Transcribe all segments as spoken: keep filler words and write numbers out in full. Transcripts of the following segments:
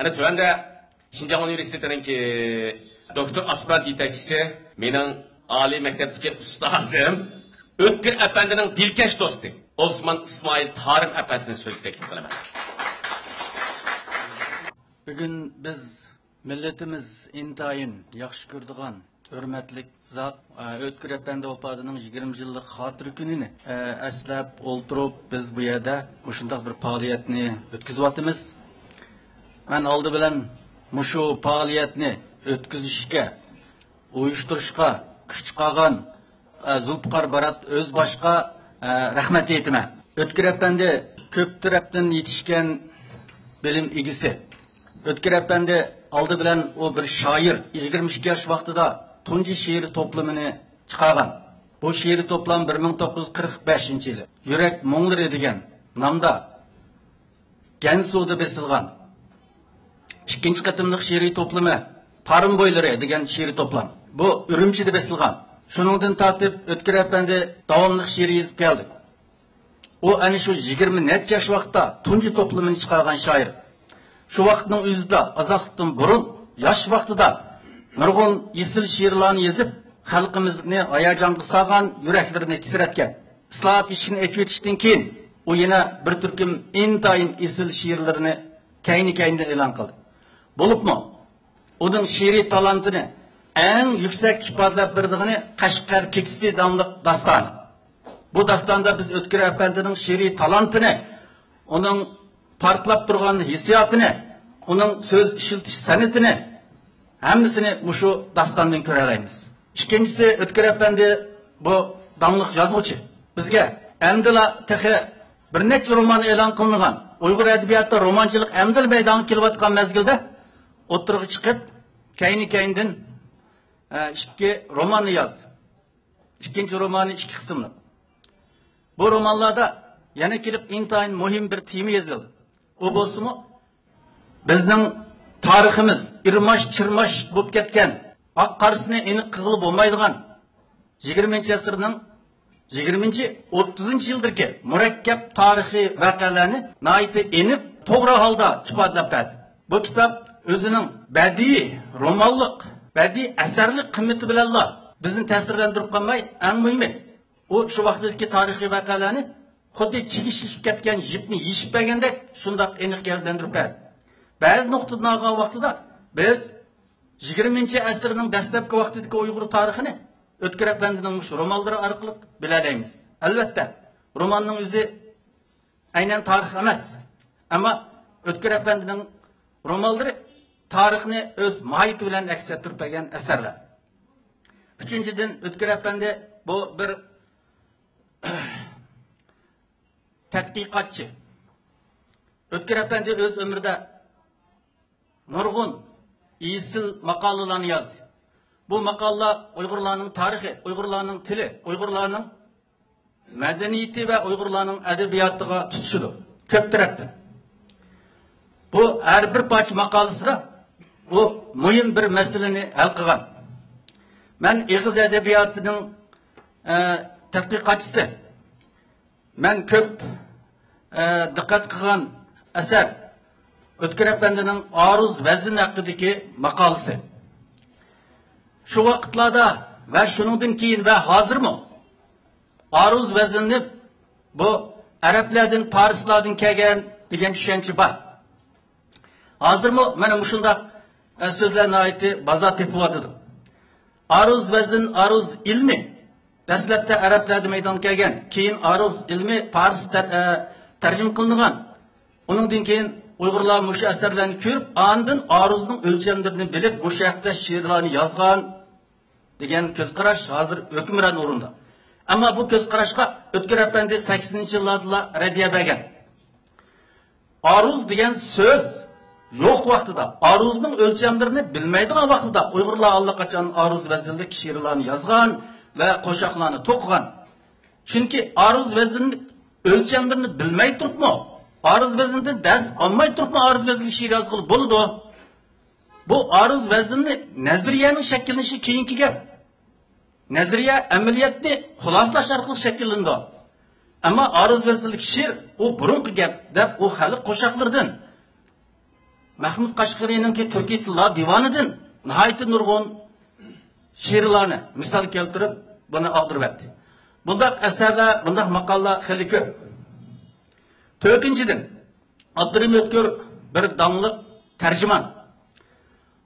ئەنە تۆۋەندە شىنجاڭ ئۇنىۋېرسىتېتىنىڭكى دوكتور ئاسپىرانت يېتەكچىسى، مېنىڭ ئالىي مەكتەپتىكى ئۇستازىم، ئۆتكۈر ئەپەندىنىڭ دىلكەش دوستى ئوسمان ئىسمائىل تارىم ئەپەندىنى سۆزگە تەكلىپ قىلىمەن. بۈگۈن بىز مىللىتىمىز ئىنتايىن ياخشى كۆرىدىغان ھۆرمەتلىك زات، ئە، ئۆتكۈر ئەپەندى ۋاپاتىنىڭ يىگىرمە يىللىق خاتىرە كۈنىنى، ئە، ئەسلەپ ئولتۇرۇپ، بىز بۇ يەردە مۇشۇنداق بىر پائالىيەتنى ئۆتكۈزۈۋاتىمىز. مەن ئالدى بىلەن مۇشۇ پائالىيەتنى ئۆتكۈزۈشكە، ئۇيۇشتۇرۇشقا كۈچ چىقارغان، ئە، زۇلپىقار بارات ئۆز باشقا، ئە، رەھمەت ئېيتىمەن. ئۆتكۈر ئەپەندى كۆپ تەرەپتىن يېتىشكەن بىلىم ئىگىسى. ئۆتكۈر ئەپەندى ئالدى بىلەن ئۇ بىر شائىر. يىگىرمە ئىككى ياش ۋاقتىدا تۇنجى شېئىرىي توپلىمىنى چىقارغان. بۇ شېئىرىي توپلام بىر مىڭ توققۇز يۈز قىرىق بەشىنچى يىلى يۈرەك مۇڭلىرى دېگەن نامدا گەنسۇدا بېسىلغان. ئىككىنچى قېتىملىق شېئىرىي توپلىمى تارىم بويلىرى دېگەن شېئىرىي توپلام. بۇ ئۈرۈمچىدە بېسىلغان. شۇنىڭدىن تارتىپ ئۆتكۈر ئەپەندى داۋاملىق شېئىر يېزىپ كەلدى. ئۇ ئەنە شۇ يىگىرمە نەچچە ياش ۋاقىتتا تۇنجى توپلىمىنى چىقارغان شائىر. شۇ ۋاقىتنىڭ ئۆزىدە ئازاقلىقتىن بۇرۇن ياش ۋاقتىدا نۇرغۇن ئېسىل شېئىرلارنى يېزىپ، خەلقىمىزنى ھاياجانغا سالغان، يۈرەكلىرىنى تىترەتكەن. ئىسلاھات ئىشىكىنى ئېچىۋېتىشتىن كېيىن ئۇ يەنە بىر تۈركۈم ئىنتايىن ئېسىل شېئىرلىرىنى كەينى-كەينىدىن ئېلان قىلدى. بولۇپمۇ ئۇنىڭ شېئىرىي تالانتىنى ئەڭ يۈكسەك ئىپادىلەپ بېرىدىغىنى قەشقەر كېچىسى ناملىق داستانى. بۇ داستاندا بىز ئۆتكۈر ئەپەندىنىڭ شېئىرىي تالانتىنى، ئۇنىڭ پارتلاپ تۇرغان ھېسسىياتىنى، ئۇنىڭ سۆز ئىشلىتىش سەنئىتىنى، ھەممىسىنى مۇشۇ داستاندىن كۆرەلەيمىز. ئىككىنچىسى، ئۆتكۈر ئەپەندى، بۇ داڭلىق يازغۇچى، بىزگە ئەمدىلا تېخى بىر نەچچە رومان ئېلان قىلىنغان، ئۇيغۇر ئەدەبىياتىدا رومانچىلىق ئەمدىلا مەيدانغا كېلىۋاتقان مەزگىلدە ئوتتۇرىغا چىقىپ، كەينى-كەينىدىن، ئە، ئىككى روماننى يازدى. ئىككىنچى رومانى ئىككى قىسىملىق. بۇ رومانلاردا يەنە كېلىپ ئىنتايىن مۇھىم بىر تېما يېزىلدى. ئۇ بولسىمۇ، بىزنىڭ تارىخىمىز ئىرماش-چىرماش بولۇپ كەتكەن، ئاق-قارىسىنى ئېنىق قىلغىلى بولمايدىغان يىگىرمىنچى ئەسىرنىڭ يىگىرمىنچى، ئوتتۇزىنچى يىلدىكى مۇرەككەپ تارىخىي ۋەقەلەرنى ناھايىتى ئېنىق، توغرا ھالدا ئىپادىلەپ بەردى. بۇ كىتاب ئۆزىنىڭ بەدىئىي رومانلىق، بەدىئىي ئەسەرلىك قىممىتى بىلەنلا بىزنى تەسىرلەندۈرۈپ قالماي، ئەڭ مۇھىمى، ئۇ شۇ ۋاقىتتىكى تارىخىي ۋەقەلەرنى خۇددى چىگىشلىشىپ كەتكەن يىپنى يېشىپ بەرگەندەك شۇنداق ئېنىق گەۋدىلەندۈرۈپ بەردى. بەزى نۇقتىدىن ئالغان ۋاقتىدا بىز يىگىرمىنچى ئەسىرنىڭ دەسلەپكى ۋاقتىدىكى ئۇيغۇر تارىخىنى ئۆتكۈر ئەپەندىنىڭ مۇشۇ رومانلىرى ئارقىلىق بىلەلەيمىز. ئەلۋەتتە، روماننىڭ ئۆزى ئەينەن تارىخ ئەمەس، ئەمما ئۆتكۈر ئەپەندىنىڭ رومانلىرى تارىخنى ئۆز ماھىيىتى بىلەن ئەكس ئەتتۈرۈپ بەرگەن ئەسەرلەر. ئۈچىنچىدىن، ئۆتكۈر ئەپەندى بۇ بىر تەتقىقاتچى. ئۆتكۈر ئەپەندى ئۆز ئۆمرىدە نۇرغۇن ئېسىل ماقالىلارنى يازدى. بۇ ماقالىلار ئۇيغۇرلارنىڭ تارىخى، ئۇيغۇرلارنىڭ تىلى، ئۇيغۇرلارنىڭ مەدەنىيىتى ۋە ئۇيغۇرلارنىڭ ئەدەبىياتىغا تۇتىشىدۇ. كۆپ تەرەپتىن. بۇ ھەر بىر پارچە ماقالىسىدا بۇ مۇھىم بىر مەسىلىنى ھەل قىلغان. مەن ئېغىز ئەدەبىياتىنىڭ، ئە، تەتقىقاتچىسى. مەن كۆپ، ئە، دىققەت قىلغان ئەسەر ئۆتكۈر ئەپەندىنىڭ ئارۇز ۋەزىن ھەققىدىكى ماقالىسى. شۇ ۋاقىتلاردا ۋە شۇنىڭدىن كېيىن ۋە ھازىرمۇ ئارۇز ۋەزىننى بۇ ئەرەبلەردىن، پارسلاردىن كەلگەن دېگەن چۈشەنچە بار. ھازىرمۇ مانا مۇشۇنداق، ئە، سۆزلەر ناھايىتى بازار تېپىۋاتىدۇ. ئارۇز ۋەزىن، ئارۇز ئىلمى دەسلەپتە ئەرەبلەردە مەيدانغا كەلگەن، كېيىن ئارۇز ئىلمى پارس تەر-، ئە، تەرجىمە قىلىنغان. ئۇنىڭدىن كېيىن ئۇيغۇرلار مۇشۇ ئەسەرلەرنى كۆرۈپ، ئاندىن ئارۇزنىڭ ئۆلچەملىرىنى بىلىپ، مۇشۇ ھەقتە شېئىرلارنى يازغان دېگەن كۆز قاراش ھازىر ھۆكۈمران ئورۇندا. ئەمما بۇ كۆز قاراشقا ئۆتكۈر ئەپەندى سەكسىنىنچى يىللاردىلا رەددىيە بەرگەن. ئارۇز دېگەن سۆز يوق ۋاقتىدا، ئارۇزنىڭ ئۆلچەملىرىنى بىلمەيدىغان ۋاقتىدا ئۇيغۇرلار ئاللىقاچان ئارۇز ۋەزىنلىك شېئىرلارنى يازغان ۋە قوشاقلارنى توقۇغان. چۈنكى ئارۇز ۋەزىن ئۆلچەملىرىنى بىلمەي تۇرۇپمۇ، ئارۇز ۋەزىندىن دەرس ئالماي تۇرۇپمۇ ئارۇز ۋەزىنلىك شېئىر يازغىلى بولىدۇ. بۇ ئارۇز ۋەزىننى نەزەرىيەنىڭ شەكىللىنىشى كېيىنكى گەپ. نەزەرىيە ئەمەلىيەتنى خۇلاسىلاش ئارقىلىق شەكىللىنىدۇ. ئەمما ئارۇز ۋەزىنلىك شېئىر ئۇ بۇرۇنقى گەپ دەپ ئۇ خەلق قوشاقلىرىدىن مەھمۇد قەشقىرىنىڭكى تۈركىي تىللار دىۋانىدىن ناھايىتى نۇرغۇن شېئىرلارنى مىسال كەلتۈرۈپ، بۇنى ئاغدۇرۇۋەتتى. بۇنداق ئەسەرلەر، بۇنداق ماقالىلەر خېلى كۆپ. تۆتىنچىدىن، ئابدۇرېھىم ئۆتكۈر بىر داڭلىق تەرجىمان.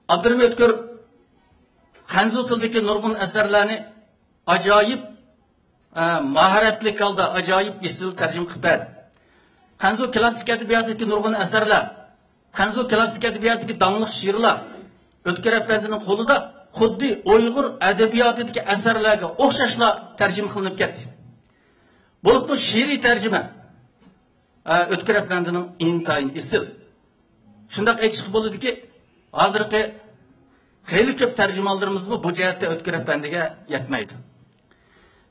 ئابدۇرېھىم ئۆتكۈر خەنزۇ تىلىدىكى نۇرغۇن ئەسەرلەرنى ئاجايىپ، ئە، ماھارەتلىك ھالدا، ئاجايىپ ئېسىل تەرجىمە قىلىپ بەردى. خەنزۇ كلاسسىك ئەدەبىياتىدىكى نۇرغۇن ئەسەرلەر، خەنزۇ كلاسسىك ئەدەبىياتىدىكى داڭلىق شېئىرلار ئۆتكۈر ئەپەندىنىڭ قولىدا خۇددى ئۇيغۇر ئەدەبىياتىدىكى ئەسەرلەرگە ئوخشاشلا تەرجىمە قىلىنىپ كەتتى. بولۇپمۇ شېئىرىي تەرجىمە، ئە، ئۆتكۈر ئەپەندىنىڭ ئىنتايىن ئېسىل. شۇنداق ئېيتىشقا بولىدۇكى، ھازىرقى خېلى كۆپ تەرجىمانلىرىمىزمۇ بۇ جەھەتتە ئۆتكۈر ئەپەندىگە يەتمەيدۇ.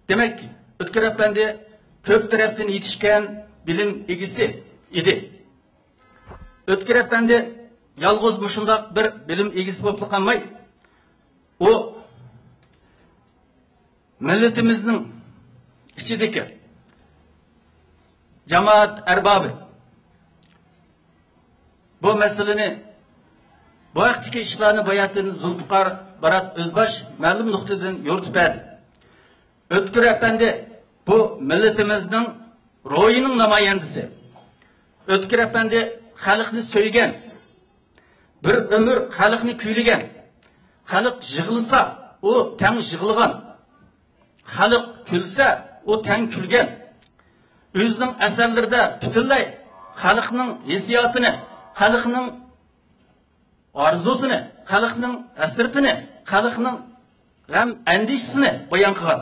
دېمەك، ئۆتكۈر ئەپەندى كۆپ تەرەپتىن يېتىشكەن بىلىم ئىگىسى ئىدى. ئۆتكۈر ئەپەندى يالغۇز مۇشۇنداق بىر بىلىم ئىگىسى بولۇپلا قالماي، ئۇ مىللىتىمىزنىڭ ئىچىدىكى جامائەت ئەربابى بۇ مەسىلىنى، بۇ ھەقتىكى ئىشلارنى باياتىن زۇلپىقار بارات ئۆزباش مەلۇم نۇقتىدىن يورۇتۇپ بەردى. ئۆتكۈر ئەپەندى بۇ مىللىتىمىزنىڭ روھىنىڭ نامايەندىسى. ئۆتكۈر ئەپەندى خەلقنى سۆيگەن، بىر ئۆمۈر خەلقنى كۈيلىگەن. خەلق يىغلىسا، ئۇ تەڭ يىغلىغان. خەلق كۈلسە، ئۇ تەڭ كۈلگەن. ئۆزىنىڭ ئەسەرلىرىدە پۈتۈنلەي خەلقنىڭ ھېسسىياتىنى، خەلقنىڭ ئارزۇسىنى، خەلقنىڭ ھەسرىتىنى، خەلقنىڭ غەم ئەندىشىسىنى بايان قىلغان.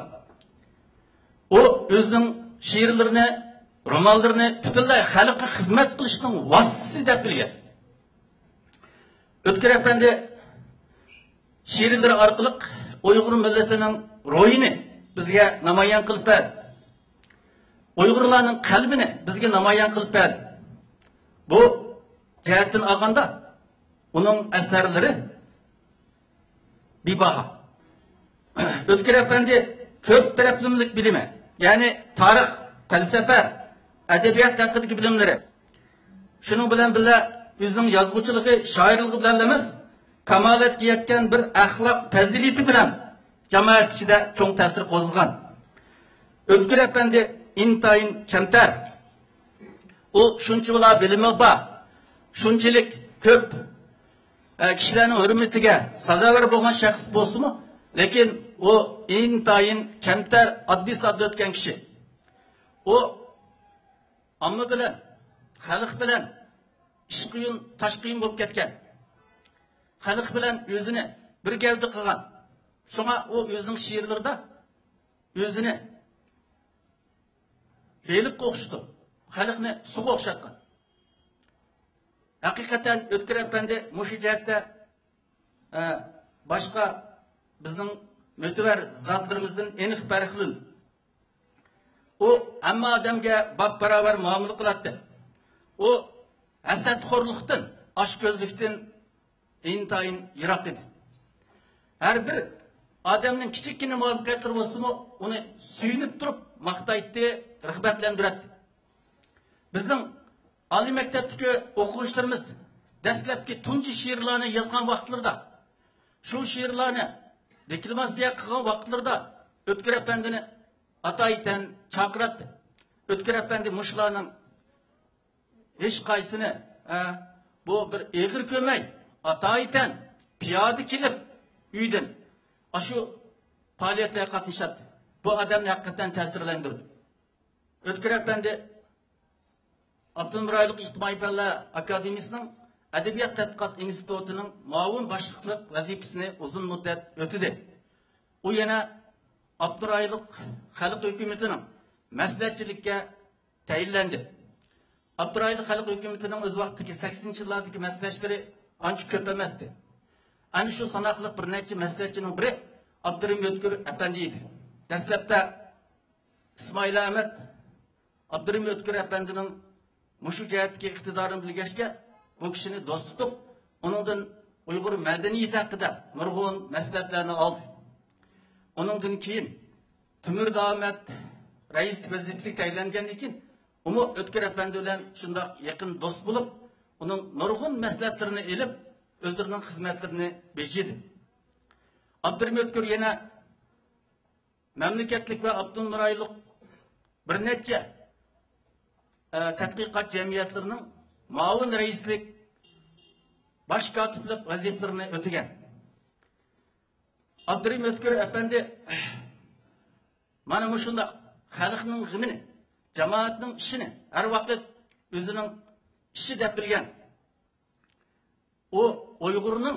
ئۇ ئۆزىنىڭ شېئىرلىرىنى، رومانلىرىنى پۈتۈنلەي خەلققە خىزمەت قىلىشنىڭ ۋاسىتىسى دەپ بىلگەن. ئۆتكۈر ئەپەندى شېئىرلىرى ئارقىلىق ئۇيغۇر مىللىتىنىڭ روھىنى بىزگە نامايان قىلىپ بەردى. ئۇيغۇرلارنىڭ قەلبىنى بىزگە نامايان قىلىپ بەردى. بۇ جەھەتتىن ئالغاندا، ئۇنىڭ ئەسەرلىرى بىباھا. ئۆتكۈر ئەپەندى كۆپ تەرەپلىمىلىك بىلىمى، يەنى تارىخ، پەلسەپە، ئەدەبىيات ھەققىدىكى بىلىملىرى، شۇنىڭ بىلەن بىللە، ئۆزىنىڭ يازغۇچىلىقى، شائىرلىقى بىلەنلا ئەمەس، كامالەتكە يەتكەن بىر ئەخلاق پەزىلىتى بىلەن جامائەت ئىچىدە چوڭ تەسىر قوزغىغان. ئۆتكۈر ئەپەندى ئىنتايىن كەمتەر. ئۇ شۇنچىۋالا بىلىمى بار، شۇنچىلىك كۆپ، ئە، كىشىلەرنىڭ ھۆرمىتىگە سازاۋەر بولغان شەخس بولسىمۇ، لېكىن ئۇ ئىنتايىن كەمتەر، ئاددىي ساددا ئۆتكەن كىشى. ئۇ ئامما بىلەن، خەلق بىلەن ئىچ قۇيۇن، تاش قۇيۇن بولۇپ كەتكەن. خەلق بىلەن ئۆزىنى بىر گەۋدە قىلغان. شۇڭا ئۇ ئۆزىنىڭ شېئىرلىرىدا ئۆزىنى بېلىققا ئوخشىتىپ، خەلقنى سۇغا ئوخشاتقان. ھەقىقەتەن ئۆتكۈر ئەپەندى مۇشۇ جەھەتتە، ئە، باشقا بىزنىڭ مۆتىۋەر زاتلىرىمىزدىن ئېنىق پەرقلىنىدۇ. ئۇ ھەممە ئادەمگە باپ باراۋەر مۇئامىلە قىلاتتى. ئۇ ھەسەتخورلۇقتىن، ئاچكۆزلۈكتىن ئىنتايىن يىراق ئىدى. ھەر بىر ئادەمنىڭ كىچىككىنە مۇۋەپپەقىيەتلىرى بولسىمۇ، ئۇنى سۆيۈنۈپ تۇرۇپ ماختايتتى، رىغبەتلەندۈرەتتى. بىزنىڭ ئالىي مەكتەپتىكى ئوقۇغۇچىلىرىمىز دەسلەپكى تۇنجى شېئىرلارنى يازغان ۋاقىتلىرىدا، شۇ شېئىرلارنى دېكلاماتسىيە قىلغان ۋاقىتلىرىدا ئۆتكۈر ئەپەندىنى ئاتايىتەن چاقىراتتى. ئۆتكۈر ئەپەندى مۇشۇلارنىڭ ھېچقايسىنى، ئە، بۇ بىر ئېغىر كۆرمەي، ئاتايىتەن پىيادە كېلىپ ئۆيدىن ئاشۇ پائالىيەتلەرگە قاتنىشاتتى. بۇ ئادەمنى ھەقىقەتەن تەسىرلەندۈردى. ئۆتكۈر ئەپەندى ئاپتونوم رايونلۇق ئىجتىمائىي پەنلەر ئاكادېمىيىسىنىڭ ئەدەبىيات تەتقىقات ئىنستىتۇتىنىڭ مۇئاۋىن باشلىقلىق ۋەزىپىسىنى ئۇزۇن مۇددەت ئۆتىدى. ئۇ يەنە ئاپتونوم رايونلۇق خەلق ھۆكۈمىتىنىڭ مەسلىھەتچىلىككە تەيىنلەندى. ئاپتونوم رايونلۇق خەلق ھۆكۈمىتىنىڭ ئۆز ۋاقتىدىكى سەكسىنىنچى يىللاردىكى مەسلىھەتچىلىرى ئانچە كۆپ ئەمەستى. ئەنە شۇ ساناقلىق بىر نەچچە مەسلىھەتچىنىڭ بىرى ئابدۇرېھىم ئۆتكۈر ئەپەندى ئىدى. دەسلەپتە ئىسمائىل ئەمەت ئابدۇرېھىم ئۆتكۈر ئەپەندىنىڭ مۇشۇ جەھەتتىكى ئىقتىدارىنى بىلگەچكە، بۇ كىشىنى دوست تۇتۇپ، ئۇنىڭدىن ئۇيغۇر مەدەنىيىتى ھەققىدە نۇرغۇن مەسلىھەتلەرنى ئالدى. ئۇنىڭدىن كېيىن تۆمۈر داۋامەت رەئىس ۋەزىپىسىگە تەيىنلەنگەندىن كېيىن، ئۇمۇ ئۆتكۈر ئەپەندى بىلەن شۇنداق يېقىن دوست بولۇپ، ئۇنىڭ نۇرغۇن مەسلىھەتلىرىنى ئېلىپ، ئۆزلىرىنىڭ خىزمەتلىرىنى بېجىدى. ئابدۇرېھىم ئۆتكۈر يەنە مەملىكەتلىك ۋە ئاپتونوم رايونلۇق بىر نەچچە، ئە، تەتقىقات جەمئىيەتلىرىنىڭ مۇئاۋىن رەئىسلىك، باش كاتىپلىق ۋەزىپىلىرىنى ئۆتىگەن. ئابدۇرېھىم ئۆتكۈر ئەپەندى مانا مۇشۇنداق خەلقنىڭ غېمىنى، جامائەتنىڭ ئىشىنى ھەر ۋاقىت ئۆزىنىڭ ئىشى دەپ بىلگەن. ئۇ ئۇيغۇرنىڭ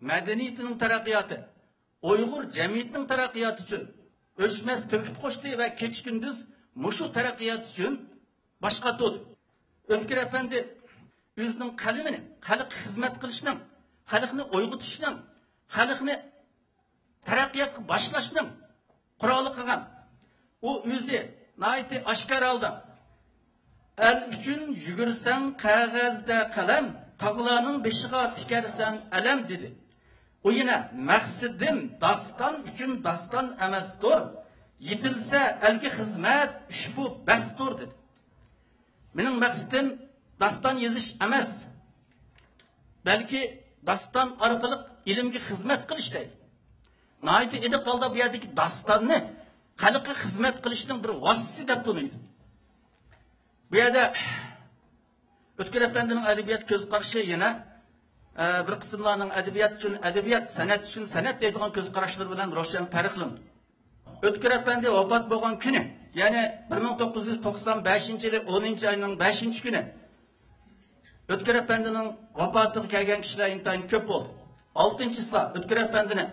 مەدەنىيىتىنىڭ تەرەققىياتى، ئۇيغۇر جەمئىيىتىنىڭ تەرەققىياتى ئۈچۈن ئۆچمەس تۆھپە قوشتى ۋە كېچە-كۈندۈز مۇشۇ تەرەققىيات ئۈچۈن باش قاتۇردى. ئۆتكۈر ئەپەندى ئۆزىنىڭ قەلىمىنى خەلققە خىزمەت قىلىشنىڭ، خەلقنى ئويغىتىشنىڭ، خەلقنى تەرەققىياتقا باشلاشنىڭ قورالى قىلغان. ئۇ ئۆزى ناھايىتى ئاشكارا ھالدا، «ئەل ئۈچۈن يۈگۈرسەڭ قەغەزدە قەلەم، تاغلارنىڭ بېشىغا تىكەرسەن ئەلەم» دېدى. ئۇ يەنە، «مەقسىتىم داستان ئۈچۈن داستان ئەمەستۇر، يېتىلسە ئەلگە خىزمەت ئۇشبۇ بەستۇر» دېدى. «مېنىڭ مەقسىتىم داستان يېزىش ئەمەس، بەلكى داستان ئارقىلىق ئېلىمگە خىزمەت قىلىش» دەيدۇ. ناھايىتى ئېنىق ھالدا بۇ يەردىكى داستاننى خەلققە خىزمەت قىلىشنىڭ بىر ۋاسىتىسى دەپ تونۇيدۇ. بۇ يەردە ئۆتكۈر ئەپەندىنىڭ ئەدەبىيات كۆز قارىشى يەنە، ئە، بىر قىسىملارنىڭ ئەدەبىيات ئۈچۈن ئەدەبىيات، سەنئەت ئۈچۈن سەنئەت دەيدىغان كۆز قاراشلىرى بىلەن روشەن پەرقلىنىدۇ. ئۆتكۈر ئەپەندى ۋاپات بولغان كۈنى، يەنى بىر مىڭ توققۇز يۈز توقسان بەشىنچى يىلى ئونىنچى ئاينىڭ بەشىنچى كۈنى ئۆتكۈر ئەپەندىنىڭ ۋاپاتىغا كەلگەن كىشىلەر ئىنتايىن كۆپ بولدى. ئالتىنچى چىسلا ئۆتكۈر ئەپەندىنى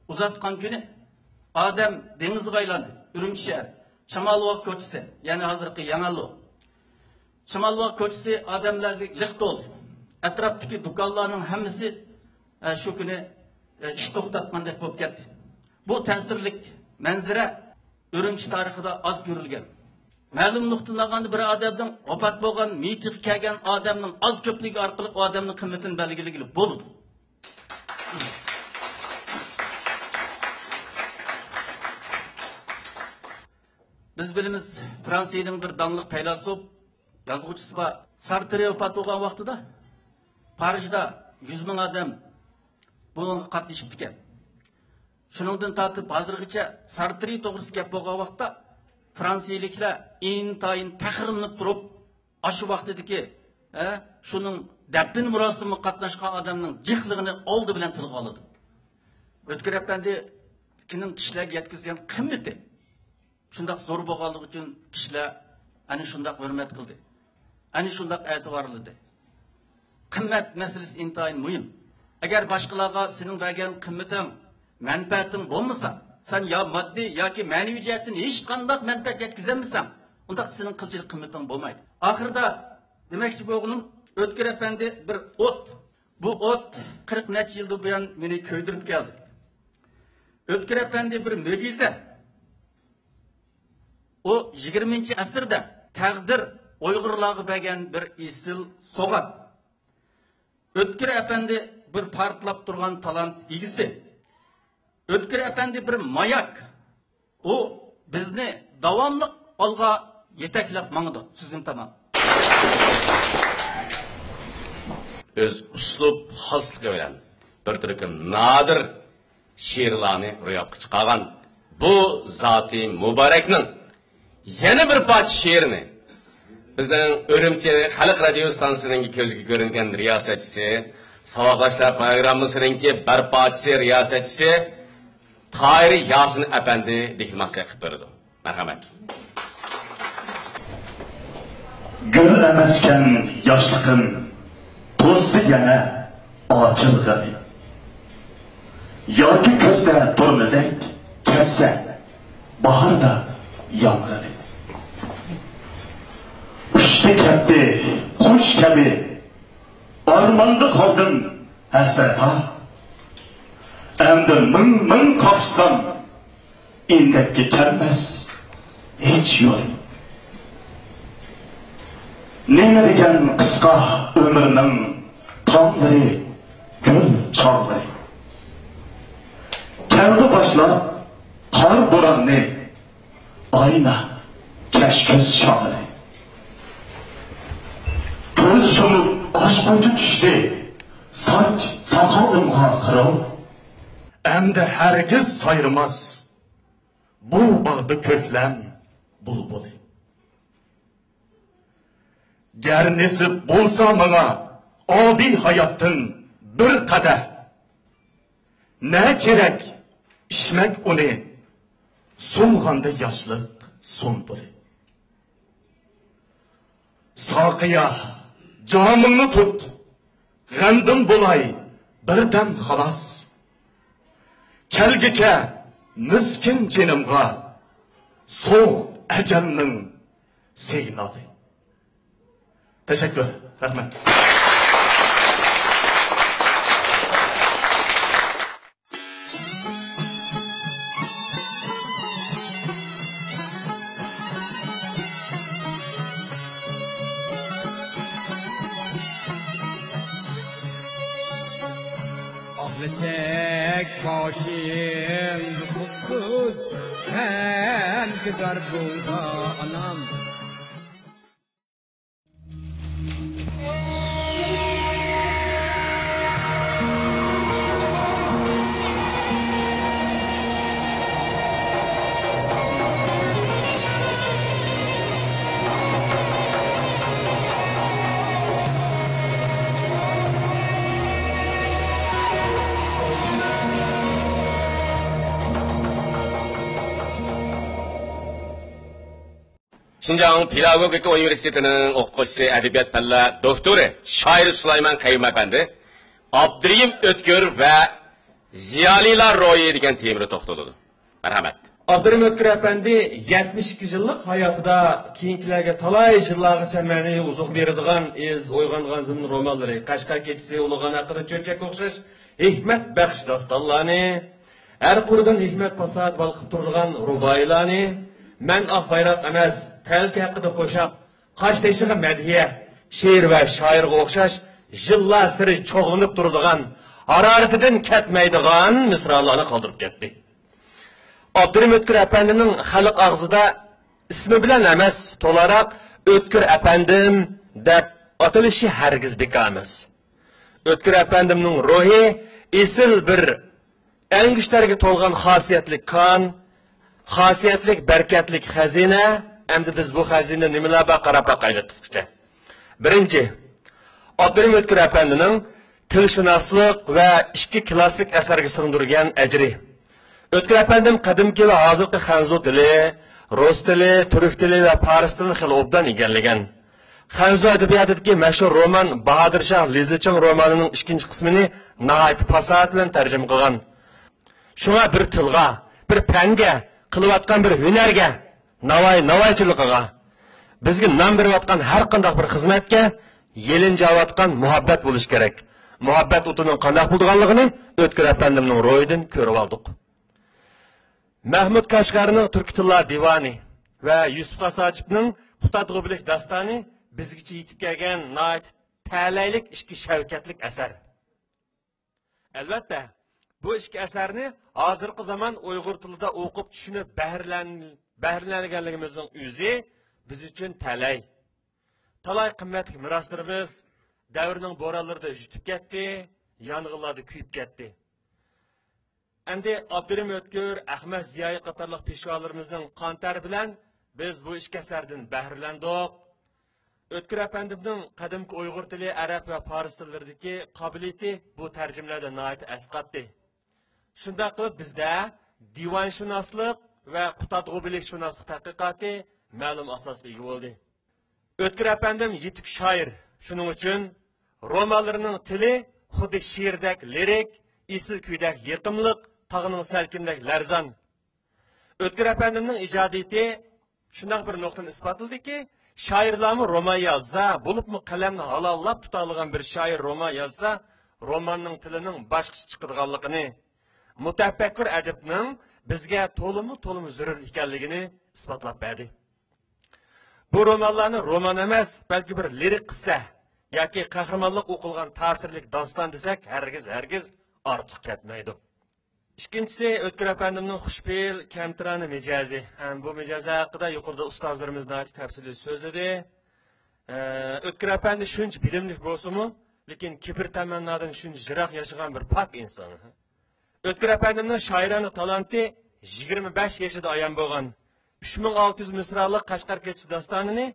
ئۇزاتقان كۈنى ئادەم دېڭىزغا ئايلاندى. ئۈرۈمچى شەھەر، شامالباغ كوچىسى، يەنى ھازىرقى ياڭالۇ. شامالباغ كوچىسى ئادەملەرگە لىق تولدى. ئەتراپتىكى دۇكانلارنىڭ ھەممىسى، ئە، شۇ كۈنى، ئە، ئىش توختاتقاندەك بولۇپ كەتتى. بۇ تەسىرلىك مەنزىرە ئۈرۈمچى تارىخىدا ئاز كۆرۈلگەن. مەلۇم نۇقتىدىن ئالغاندا، بىر ئادەمنىڭ ۋاپات بولغان مېيىتىگە كەلگەن ئادەمنىڭ ئاز كۆپلۈكى ئارقىلىق ئۇ ئادەمنىڭ قىممىتىنى بەلگىلىگىلى بولىدۇ. بىز بىلىمىز، فرانسىيىنىڭ بىر داڭلىق پەيلاسوپ، يازغۇچىسى بار. سارترى ۋاپات بولغان ۋاقتىدا پارىژدا يۈز مىڭ ئادەم بۇنىڭغا قاتنىشىپتىكەن. شۇنىڭدىن تارتىپ ھازىرغىچە سارترى توغرىسىدا گەپ بولغان ۋاقىتتا، فرانسىيىلىكلەر ئىنتايىن پەخىرلىنىپ تۇرۇپ، ئاشۇ ۋاقتىدىكى، ھە، شۇنىڭ دەپنە مۇراسىمىغا قاتناشقان ئادەمنىڭ جىقلىقىنى ئالدى بىلەن تىلغا ئالىدۇ. ئۆتكۈر ئەپەندىكىنىڭ كىشىلەرگە يەتكۈزگەن قىممىتى شۇنداق زور بولغانلىقى ئۈچۈن كىشىلەر ئەنە شۇنداق ھۆرمەت قىلدى. ئەنە شۇنداق ئەتىۋارلىدى. قىممەت مەسىلىسى ئىنتايىن مۇھىم. ئەگەر باشقىلارغا سېنىڭ بەرگەن قىممىتىڭ، مەنپەئەتىڭ بولمىسا، سەن يا ماددىي ياكى مەنىۋى جەھەتتىن ھېچقانداق مەنپەئەت يەتكۈزەلمىسەڭ، ئۇنداق سېنىڭ قىلچىلىك قىممىتىڭ بولمايدۇ. ئاخىرىدا دېمەكچى بولغىنىم، ئۆتكۈر ئەپەندى بىر ئوت. بۇ ئوت قىرىق نەچچە يىلدىن بۇيان مېنى كۆيدۈرۈپ كەلدى. ئۆتكۈر ئەپەندى بىر مۆجىزە. ئۇ يىگىرمىنچى ئەسىردە تەقدىر ئۇيغۇرلارغا بەرگەن بىر ئېسىل سوۋغات. ئۆتكۈر ئەپەندى بىر پارتلاپ تۇرغان تالانت ئىگىسى. ئۆتكۈر ئەپەندى بىر ماياك. ئۇ بىزنى داۋاملىق ئالغا يېتەكلەپ ماڭىدۇ. سۆزۈم تامام. ئۆز ئۇسلۇب خاسلىقى بىلەن بىر تۈركۈم نادىر شېئىرلارنى روياپقا چىقارغان بۇ زاتى مۇبارەكنىڭ يەنە بىر پارچە شېئىرىنى بىزنىڭ ئۈرۈمچى خەلق رادىيو ئىستانسىسىنىڭ كۆزگە كۆرۈنگەن رىياسەتچىسى، ساۋاقداشلار پروگراممىسىنىڭكى بىر پارچىسى رىياسەتچىسى تاھىر ياسىن ئەپەندى دېكلاماتسىيە قىلىپ بېرىدۇ. مەرھەمەت. گۈل ئەمەسكەن ياشلىقىم، توسسا يەنە ئاچىلغىنى. ياكى كۈزدە تۇرنىدەك كەتسە، باھاردا يانغىنى. ئۇچتى كەتتى قۇش كەبى، ئارماندا قالدىم ھەسرەت ھا. ئەمدى مىڭ مىڭ قاقشىسام، ئىندەككە كەلمەس ھېچ يول. نېمە دېگەن قىسقا ئۆمۈرنىڭ تاملىرى، گۈل چاغلىرى. كەلدى باشلاپ قار بوراننى، ئاينا، كەچكۈز شامىلى. ئۇچقۇچى چۈشتى، ساچ ساقال ئۇنغا قىرىل. ئەمدى ھەرگىز سايرىماس بۇ باغدا كۆكلەم بۇلبۇلى. گەر نېسىپ بولسا ماڭا ئابىي ھاياتتىن بىر قەدەھ، نە كېرەك ئىچمەك ئۇنى، سۇنغاندا ياشلىق سۇمبۇلى. ساقىيا، جامىڭنى تۇت، غەمدىن بولاي بىردەم خالاس. كەلگۈچە مىسكىن جېنىمغا سوغ ئەجەلنىڭ سىگنالى. تەشەككۈر، رەھمەت. ئاغلىسەك قاشىڭ قۇپقۇز، غەمگە زار بولغان ئانام. شىنجاڭ پېداگوگىكا ئۇنىۋېرسىتېتىنىڭ ئوقۇغۇچىسى، ئەدەبىيات پەنلەر دوكتورى، شائىر سۇلايمان قەييۇم ئەپەندى، ئابدۇرېھىم ئۆتكۈر ۋە زىيالىيلار روھى دېگەن تېمىدا توختىلىدۇ. مەرھەمەت. ئابدۇرېھىم ئۆتكۈر ئەپەندى يەتمىش ئىككى يىللىق ھاياتىدا كېيىنكىلەرگە تالاي يىللارغىچە مەنىۋى ئوزۇق بېرىدىغان ئىز ئويغانغان زېمىن رومانلىرى، قەشقەر كېچىسى، ئۇلۇغ ئانا قىزى، چۆچەك ئوخشاش ھېكمەت بەخش داستانلارنى، ھەر قۇرىدىن ھېكمەت پاساھەت بالقىپ تۇرىدىغان رۇبائىيلارنى، مەن ئاق بايراق ئەمەس، تەلكە ھەققىدە قوشاق، قاش تېشىغا مەدھىيە، شېئىر ۋە شائىرغا ئوخشاش يىللارسېرى چوغلىنىپ تۇرىدىغان، ھارارىتىدىن كەتمەيدىغان مىسرالارنى قالدۇرۇپ كەتتى. ئابدۇرېھىم ئۆتكۈر ئەپەندىنىڭ خەلق ئاغزىدا ئىسمى بىلەن ئەمەس، تولاراق ئۆتكۈر ئەپەندىم دەپ ئاتىلىشى ھەرگىز بىكار ئەمەس. ئۆتكۈر ئەپەندىمنىڭ روھى ئېسىل بىر ئەڭگۈشتەرگە تولغان خاسىيەتلىك كان، خاسىيەتلىك، بەرىكەتلىك خەزىنە. ئەمدى بىز بۇ خەزىنىدە نېمىلەر بار، قاراپ باقايلى قىسقىچە. بىرىنچى، ئابدۇرېھىم ئۆتكۈر ئەپەندىنىڭ تىلشۇناسلىق ۋە ئىككى كلاسسىك ئەسەرگە سىڭدۈرگەن ئەجرى. ئۆتكۈر ئەپەندىم قەدىمكى ۋە ھازىرقى خەنزۇ تىلى، رۇس تىلى، تۈرك تىلى ۋە پارس تىلىنى خېلى ئوبدان ئىگىلىگەن. خەنزۇ ئەدەبىياتىدىكى مەشھۇر رومان باھادىر شاھ لىزىچىڭ رومانىنىڭ ئىككىنچى قىسمىنى ناھايىتى پاساھەت بىلەن تەرجىمە قىلغان. شۇڭا بىر تىلغا، بىر پەنگە، قىلىۋاتقان بىر ھۈنەرگە ناۋاي-ناۋايچىلىقىغا، بىزگە نان بېرىۋاتقان ھەر قانداق بىر خىزمەتكە يېلىنجاۋاتقان مۇھەببەت بولۇشى كېرەك. مۇھەببەت ئوتىنىڭ قانداق بولىدىغانلىقىنى ئۆتكۈر ئەپەندىمنىڭ روھىدىن كۆرۈۋالدۇق. مەھمۇد كاشغەرنىڭ تۈركىي تىللار دىۋانى ۋە يۈسۈپ خاس ھاجىپنىڭ قۇتادغۇبىلىك داستانى بىزگىچە يېتىپ كەلگەن ناھايىتى تەلەيلىك ئىككى شەۋكەتلىك ئەسەر. ئەلۋەتتە، بۇ ئىككى ئەسەرنى ھازىرقى زامان ئۇيغۇر تىلىدا ئوقۇپ چۈشىنىپ بەھرىلەن-، بەھرىلەنگەنلىكىمىزنىڭ ئۆزى بىز ئۈچۈن تەلەي. تالاي قىممەتلىك مىراسلىرىمىز دەۋرنىڭ بورانلىرىدا يۈتۈپ كەتتى، يانغىنلاردا كۆيۈپ كەتتى. ئەمدى ئابدۇرېھىم ئۆتكۈر، ئەخمەت زىيائىي قاتارلىق پېشۋالىرىمىزنىڭ قان تەرى بىلەن بىز بۇ ئىككى ئەسەردىن بەھرىلەندۇق. ئۆتكۈر ئەپەندىمنىڭ قەدىمكى ئۇيغۇر تىلى، ئەرەب ۋە پارس تىللىرىدىكى قابىلىيىتى بۇ تەرجىمىلەردە ناھايىتى ئەسقاتتى. شۇنداق قىلىپ بىزدە دىۋانشۇناسلىق ۋە قۇتادغۇبىلىكشۇناسلىق تەتقىقاتى مەلۇم ئاساسقا ئىگە بولدى. ئۆتكۈر ئەپەندىم يېتىك شائىر، شۇنىڭ ئۈچۈن رومانلىرىنىڭ تىلى خۇددى شېئىردەك لىرىك، ئېسىل كۈيدەك يېقىملىق، تاغنىڭ سەلكىنىدەك لەرزان. ئۆتكۈر ئەپەندىمنىڭ ئىجادىيىتى شۇنداق بىر نۇقتىنى ئىسپاتلىدىكى، شائىرلارمۇ رومان يازسا، بولۇپمۇ قەلەمنى ھالاللاپ تۇتالىغان بىر شائىر رومان يازسا، روماننىڭ تىلىنىڭ باشقىچە چىقىدىغانلىقىنى، مۇتەپەككۇر ئەدىبنىڭ بىزگە تولىمۇ، تولىمۇ زۆرۈر ئىكەنلىكىنى ئىسپاتلاپ بەردى. بۇ رومانلارنى رومان ئەمەس، بەلكى بىر لىرىك قىسسە ياكى قەھرىمانلىق ئوقۇلغان تەسىرلىك داستان دېسەك، ھەرگىز، ھەرگىز ئارتۇق كەتمەيدۇ. ئىككىنچىسى، ئۆتكۈر ئەپەندىمنىڭ خۇشپېئىل، كەمتىرانە مىجەزى. ھەم بۇ مىجەزلەر ھەققىدە يۇقىرىدا ئۇستازلىرىمىز ناھايىتى تەپسىلىي سۆزلىدى. ئە، ئۆتكۈر ئەپەندى شۇنچە بىلىملىك بولسىمۇ، لېكىن كىبىر تەمەننادىن شۇنچە يىراق ياشىغان بىر پاك ئىنسان. ئۆتكۈر ئەپەندىمنىڭ شائىرانە تالانتى يىگىرمە بەش يېشىدا ئايان بولغان. ئۈچ مىڭ ئالتە يۈز مىسرالىق قەشقەر كېچىسى داستانىنى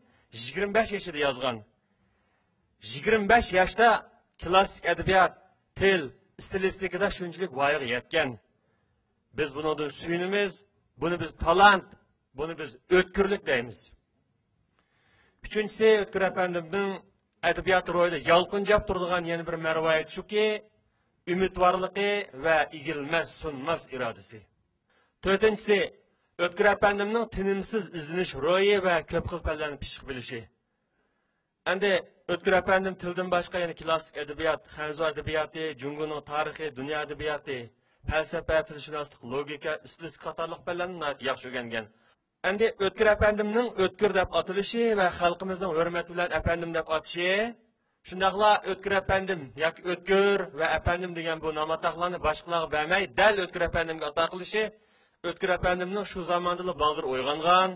يىگىرمە بەش يېشىدا يازغان. يىگىرمە بەش ياشتا كلاسسىك ئەدەبىيات، تىل، ئىستىلىستىكىدا شۇنچىلىك ۋايىغا يەتكەن. بىز بۇنىڭدىن سۆيۈنىمىز، بۇنى بىز تالانت، بۇنى بىز ئۆتكۈرلۈك دەيمىز. ئۈچىنچىسى، ئۆتكۈر ئەپەندىمنىڭ ئەدەبىيات روھىدا يالقۇنجاپ تۇرىدىغان يەنە بىر مەرۋايىتى شۇكى، ئۈمىدۋارلىقى ۋە ئېگىلمەس، سۇنماس ئىرادىسى. تۆتىنچىسى، ئۆتكۈر ئەپەندىمنىڭ تىنىمسىز ئىزدىنىش روھى ۋە كۆپ خىل پەنلەرنى پىششىق بىلىشى. ئەمدى ئۆتكۈر ئەپەندىم تىلدىن باشقا يەنە كلاسسىك ئەدەبىيات، خەنزۇ ئەدەبىياتى، جۇڭگونىڭ تارىخى، دۇنيا ئەدەبىياتى، پەلسەپە، تىلشۇناسلىق، لوگىكا، ئىستىلىستىكا قاتارلىق پەنلەرنى ناھايىتى ياخشى ئۆگەنگەن. ئەمدى ئۆتكۈر ئەپەندىمنىڭ ئۆتكۈر دەپ ئاتىلىشى ۋە خەلقىمىزنىڭ ھۆرمەت بىلەن ئەپەندىم دەپ ئاتىشى، شۇنداقلا ئۆتكۈر ئەپەندىم ياكى ئۆتكۈر ۋە ئەپەندىم دېگەن بۇ نام-ئاتاقلارنى باشقىلارغا بەرمەي، دەل ئۆتكۈر ئەپەندىمگە ئاتا قىلىشى ئۆتكۈر ئەپەندىمنىڭ شۇ زاماندىلا بالدۇر ئويغانغان،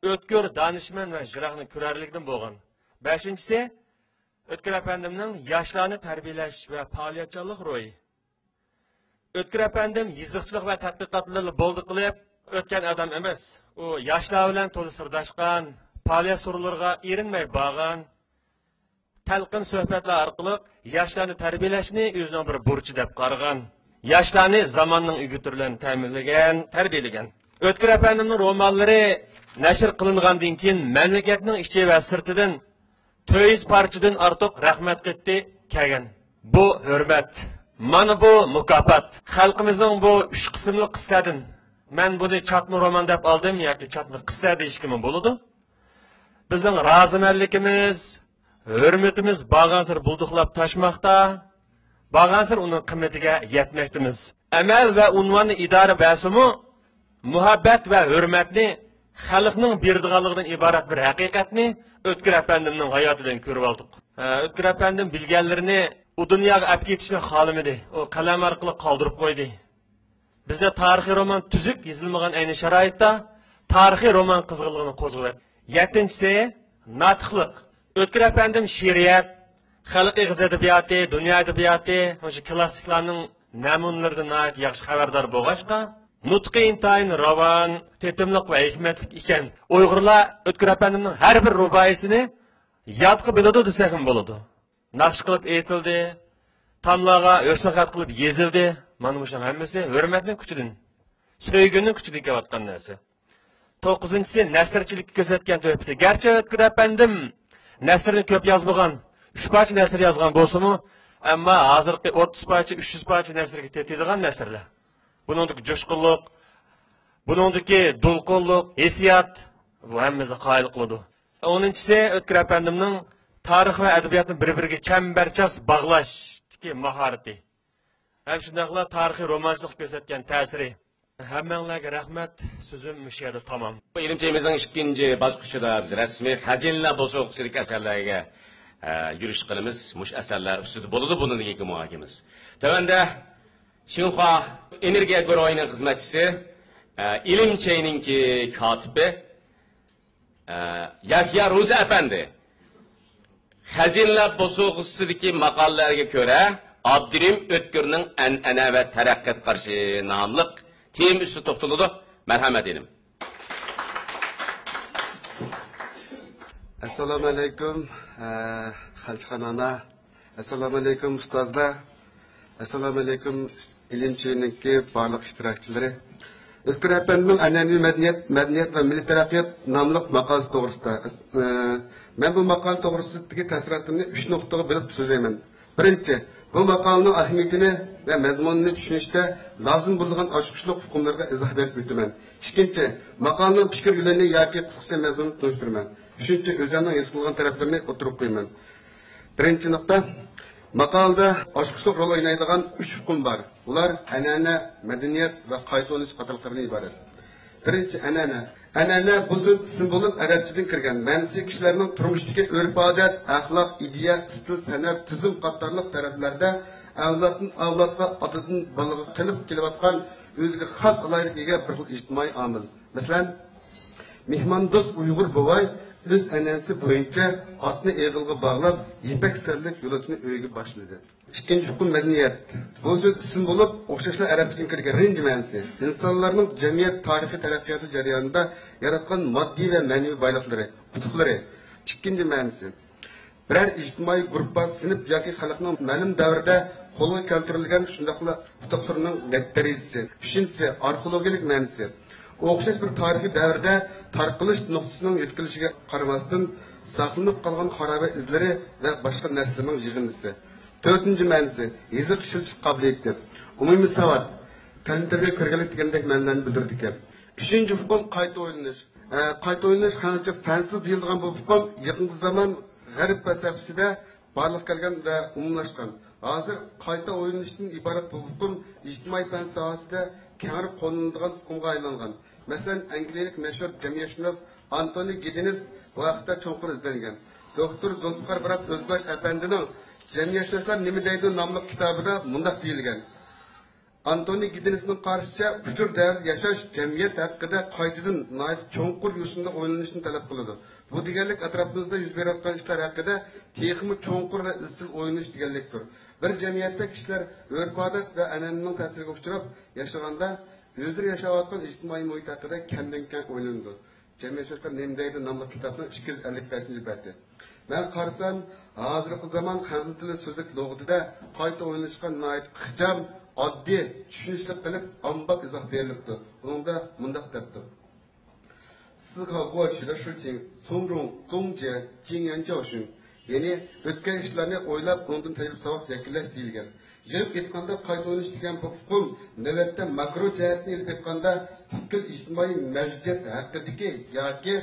ئۆتكۈر، دانىشمەن ۋە يىراقنى كۆرەرلىكىدىن بولغان. بەشىنچىسى، ئۆتكۈر ئەپەندىمنىڭ ياشلارنى تەربىيەلەش ۋە پائالىيەتچانلىق روھى. ئۆتكۈر ئەپەندىم يېزىقچىلىق ۋە تەتقىقاتلىرىنى بولدى قىلىپ ئۆتكەن ئادەم ئەمەس. ئۇ ياشلار بىلەن تولا سىرداشقان، پائالىيەت سورۇنلىرىغا ئېرىنمەي بارغان، تەلقىن سۆھبەتلەر ئارقىلىق ياشلارنى تەربىيەلەشنى ئۆزىنىڭ بىر بۇرچى دەپ قارىغان. ياشلارنى زاماننىڭ ئۆگىتى بىلەن تەمىنلىگەن، تەربىيەلىگەن. ئۆتكۈر ئەپەندىمنىڭ رومانلىرى نەشر قىلىنغاندىن كېيىن مەملىكەتنىڭ ئىچى ۋە سىرتىدىن تۆت يۈز پارچىدىن ئارتۇق رەھمەت خېتى كەلگەن. بۇ ھۆرمەت. مانا بۇ مۇكاپات. خەلقىمىزنىڭ بۇ ئۈچ قىسىملىق قىسسەدىن، مەن بۇنى چاتما رومان دەپ ئالدىم ياكى چاتما قىسسە دېيىشكىمۇ بولىدۇ. بىزنىڭ رازىمەنلىكىمىز، ھۆرمىتىمىز بارغانسېرى بۇلدۇقلاپ تاشماقتا، بارغانسېرى ئۇنىڭ قىممىتىگە يەتمەكتىمىز. ئەمەل ۋە ئۇنۋاننى ئىدارە بەرسىمۇ، مۇھەببەت ۋە ھۆرمەتنى خەلقنىڭ بېرىدىغانلىقىدىن ئىبارەت بىر ھەقىقەتنى ئۆتكۈر ئەپەندىمنىڭ ھاياتىدىن كۆرۈۋالدۇق. ئە، ئۆتكۈر ئەپەندىم بىلگەنلىرىنى ئۇ دۇنياغا ئەپ كېتىشنى خالىمىدى. ئۇ قەلەم ئارقىلىق قالدۇرۇپ قويدى. بىزدە تارىخىي رومان تۈزۈك يېزىلمىغان ئەينى شارائىتتا تارىخىي رومان قىزغىنلىقىنى قوزغىۋەتتى. يەتتىنچىسى، ناتىقلىق. ئۆتكۈر ئەپەندىم شېئىرىيەت، خەلق ئېغىز ئەدەبىياتى، دۇنيا ئەدەبىياتى، مۇشۇ كلاسسىكلارنىڭ نەمۇنىلىرىدىن ناھايىتى ياخشى خەۋەردار بولغاچقا، نۇتقى ئىنتايىن راۋان، تېتىملىق ۋە ھېكمەتلىك ئىكەن. ئۇيغۇرلار ئۆتكۈر ئەپەندىمنىڭ ھەر بىر رۇبائىيسىنى يادقا بىلىدۇ دېسەكمۇ بولىدۇ. ناخشا قىلىپ ئېيتىلدى، تاملارغا ھۆسنى خەت قىلىپ يېزىلدى. مانا مۇشۇنىڭ ھەممىسى ھۆرمەتنىڭ كۈچىدىن، سۆيگۈنىڭ كۈچىدىن كېلىۋاتقان نەرسە. توققۇزىنچىسى، نەسرچىلىككە كۆرسەتكەن تۆھپىسى. گەرچە ئۆتكۈر ئەپەندىم نەسرنى كۆپ يازمىغان، ئۈچ پارچە نەسر يازغان بولسىمۇ، ئەمما ھازىرقى ئوتتۇز پارچە، ئۈچ يۈز پارچە نەسرگە تېتىيدىغان نەسرلەر. بۇنىڭدىكى جۇشقۇنلۇق، بۇنىڭدىكى دولقۇنلۇق، ھېسسىيات، بۇ ھەممىمىزنى قايىل قىلىدۇ. ئونىنچىسى، ئۆتكۈر ئەپەندىمنىڭ تارىخ ۋە ئەدەبىياتنى بىر-بىرىگە چەمبەرچاس باغلاشتىكى ماھارىتى. ھەم شۇنداقلا تارىخىي رومانچىلىققا كۆرسەتكەن تەسىرى. ھەممەڭلارگە رەھمەت، سۆزۈم مۇشۇ يەردە تامام. ئىلىم چېيىمىزنىڭ ئىككىنچى باسقۇچىدا بىز رەسمىي خەزىنىلەر بوسۇغىسىدىكى ئەسەرلەرگە، ئە، يۈرۈش قىلىمىز. مۇشۇ ئەسەرلەر ئۈستىدە بولىدۇ بۇنىڭدىن كېيىنكى مۇھاكىمىمىز. تۆۋەندە شىنخۇا ئېنېرگىيە گۇرۇھىنىڭ خىزمەتچىسى، ئە، ئىلىم چېيىنىڭكى كاتىپى، ئە، يەھيا روزى ئەپەندى خەزىنىلەر بوسۇغىسىدىكى ماقالىلەرگە كۆرە ئابدۇرېھىم ئۆتكۈرنىڭ ئەنئەنە ۋە تەرەققىيات قارىشى ناملىق تېما ئۈستىدە توختىلىدۇ. مەرھەمەت ئېنىم. ئەسسالامۇ ئەلەيكۇم، ئە، خەلچىخان ئانا. ئەسسالامۇ ئەلەيكۇم ئۇستازلار. ئەسسالامۇ ئەلەيكۇم ئىلىم چېيىنىڭكى بارلىق ئىشتىراكچىلىرى. ئۆتكۈر ئەپەندىنىڭ ئەنئەنىۋى مەدەنىيەت، مەدەنىيەت ۋە مىللىي تەرەققىيات ناملىق ماقالىسى توغرىسىدا. ئەس-، ئە، مەن بۇ ماقالە توغرىسىدىكى تەسىراتىمنى ئۈچ نۇقتىغا بۆلۈپ سۆزلەيمەن. بىرىنچى، بۇ ماقالىنىڭ ئەھمىيىتىنى ۋە مەزمۇنىنى چۈشىنىشتە لازىم بولىدىغان ئاچقۇچلۇق ئۇقۇملىرىغا ئىزاھ بېرىپ ئۆتىمەن. ئىككىنچى، ماقالىنىڭ پىكىر يولىنى ياكى قىسقىچە مەزمۇنىنى تونۇشتۇرىمەن. ئۈچىنچى، ئۆزۈمنىڭ ھېس قىلغان تەرەپلىرىنى ئوتتۇرىغا قويىمەن. بىرىنچى نۇقتا، ماقالىدا ئاچقۇچلۇق رول ئوينايدىغان ئۈچ ئۇقۇم بار. ئۇلار ئەنئەنە، مەدەنىيەت ۋە قايتا ئويلىنىش قاتارلىقلىرىدىن ئىبارەت. بىرىنچى، ئەنئەنە. ئەنئەنە بۇ سۆز ئىسىم بولۇپ، ئەرەبچىدىن كىرگەن. مەنىسى كىشىلەرنىڭ تۇرمۇشتىكى ئۆرپ-ئادەت، ئەخلاق، ئىدىيە، ئىستىل، سەنئەت، تۈزۈم قاتارلىق تەرەپلەردە ئەۋلادتىن ئەۋلادقا، ئاتىدىن بالىغا قېلىپ كېلىۋاتقان ئۆزىگە خاس ئالاھىدىلىككە ئىگە بىر خىل ئىجتىمائىي ئامىل. مەسىلەن، مېھماندوست ئۇيغۇر بوۋاي ئۆز ئەنئەنىسى بويىچە ئاتنى ئېغىلغا باغلاپ، يىپەك سەنلىك يولۇچىنى ئۆيىگە باشلىدى. ئىككىنچى ئۇقۇم مەدەنىيەت. بۇ سۆز ئىسىم بولۇپ، ئوخشاشلا ئەرەبچىدىن كىرگەن. بىرىنچى مەنىسى، ئىنسانلارنىڭ جەمئىيەت تارىخىي تەرەققىياتى جەريانىدا ياراتقان ماددىي ۋە مەنىۋى بايلىقلىرى، ئۇتۇقلىرى. ئىككىنچى مەنىسى، بىرەر ئىجتىمائىي گۇرۇپپا، سىنىپ ياكى خەلقنىڭ مەلۇم دەۋردە قولغا كەلتۈرۈلگەن شۇنداقلا ئۇتۇقلىرىنىڭ دەرىجىسى. ئۈچىنچىسى، ئارخېئولوگىيەلىك مەنىسى. ئوخشاش بىر تارىخىي دەۋردە تارقىلىش نۇقتىسىنىڭ يۆتكىلىشىگە قارىماستىن، ساقلىنىپ قالغان خارابە ئىزلىرى ۋە باشقا نەرسىلەرنىڭ يىغىندىسى. تۆتىنچى مەنىسى، يېزىق ئىشلىتىش قابىلىيىتى. ئومۇمىي ساۋات، تەلىم-تەربىيە، كۆرگەنلىك دېگەندەك مەنىلەرنى بىلدۈرىدىكەن. ئۈچىنچى ئۇقۇم قايتا ئويلىنىش. ئە، قايتا ئويلىنىش خەنزۇچە فەنسى دېيىلىدىغان بۇ ئۇقۇم يېقىنقى زامان غەرب پەلسەپىسىدە بارلىققا كەلگەن ۋە ئومۇملاشقان. ھازىر قايتا ئويلىنىشتىن ئىبارەت بۇ ئۇقۇم ئىجتىمائىي پەن ساھەسىدە كەڭرى قوللىنىلىدىغان ئۇقۇمغا ئايلانغان. مەسىلەن، ئەنگلىيەلىك مەشھۇر جەمئىيەتشۇناس ئانتونى گىدېنىس بۇ ھەقتە چوڭقۇر ئىزدەنگەن. دوكتور زۇلپىقار مۇرات ئۆزباش ئەپەندىنىڭ جەمئىيەتشۇناسلار نېمە دەيدۇ ناملىق كىتابىدا مۇنداق دېيىلگەن. ئانتونى گىدېنىسنىڭ قارىشىچە، ئۇچۇر دەۋرىدە ياشاش جەمئىيەت ھەققىدە قايتىدىن ناھايىتى چوڭقۇر يوسۇندا ئويلىنىشنى تەلەپ قىلىدۇ. بۇ دېگەنلىك ئەتراپىمىزدا يۈز بېرىۋاتقان ئىشلار ھەققىدە تېخىمۇ چوڭقۇر ۋە ئىزچىل ئويلىنىش دېگەنلىكتۇر. بىر جەمئىيەتتە كىشىلەر ئۆرپ-ئادەت ۋە ئەنئەنىنىڭ تەسىرىگە ئۇچراپ ياشىغاندا، ئۆزلىرى ياشاۋاتقان ئىجتىمائىي مۇھىت ھەققىدە كەمدىن كەم ئويلىنىدۇ. جەمئىيەتشۇناسلار نېمە دەيدۇ ناملىق كىتابنىڭ ئىككى يۈز ئەللىك بەشىنچى بەتى. مەن قارىسام، ھازىرقى زامان خەنزۇ تىلى سۆزلۈك لۇغىتىدە قايتا ئويلىنىشقا ناھايىتى ئىخچام، ئاددىي، چۈشىنىشلىك قىلىپ ئامباق ئىزاھ بېرىلىپتۇ. ئۇنىڭدا مۇنداق دەپتۇ: 思考过去的事情，从中总结经验教训. يەنى ئۆتكەن ئىشلارنى ئويلاپ، ئۇنىڭدىن تەجرىبە ساۋاق يەكۈنلەش دېيىلگەن. يىغىپ ئېيتقاندا، قايتا ئويلىنىش دېگەن بۇ ئۇقۇم نۆۋەتتە ماكرو جەھەتتىن ئېلىپ ئېيتقاندا، پۈتكۈل ئىجتىمائىي مەۋجۇدىيەت ھەققىدىكى ياكى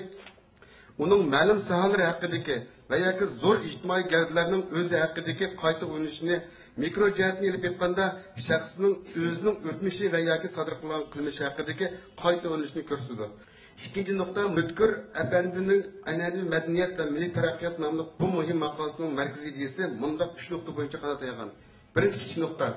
ئۇنىڭ مەلۇم ساھەلىرى ھەققىدىكى ۋە ياكى زور ئىجتىمائىي گەۋدىلەرنىڭ ئۆزى ھەققىدىكى قايتا ئويلىنىشىنى، مىكرو جەھەتتىن ئېلىپ ئېيتقاندا، شەخسنىڭ ئۆزىنىڭ ئۆتمۈشى ۋە ياكى سادىر قىلغان قىلمىشى ھەققىدىكى قايتا ئويلىنىشنى كۆرسىتىدۇ. ئىككىنچى نۇقتا، ئۆتكۈر ئەپەندىنىڭ ئەنئەنىۋى مەدەنىيەت ۋە مىللىي تەرەققىيات ناملىق بۇ مۇھىم ماقالىسىنىڭ مەركىزىي ئىدىيىسى مۇنداق ئۈچ نۇقتا بويىچە قانات يايغان. بىرىنچى كىچىك نۇقتا،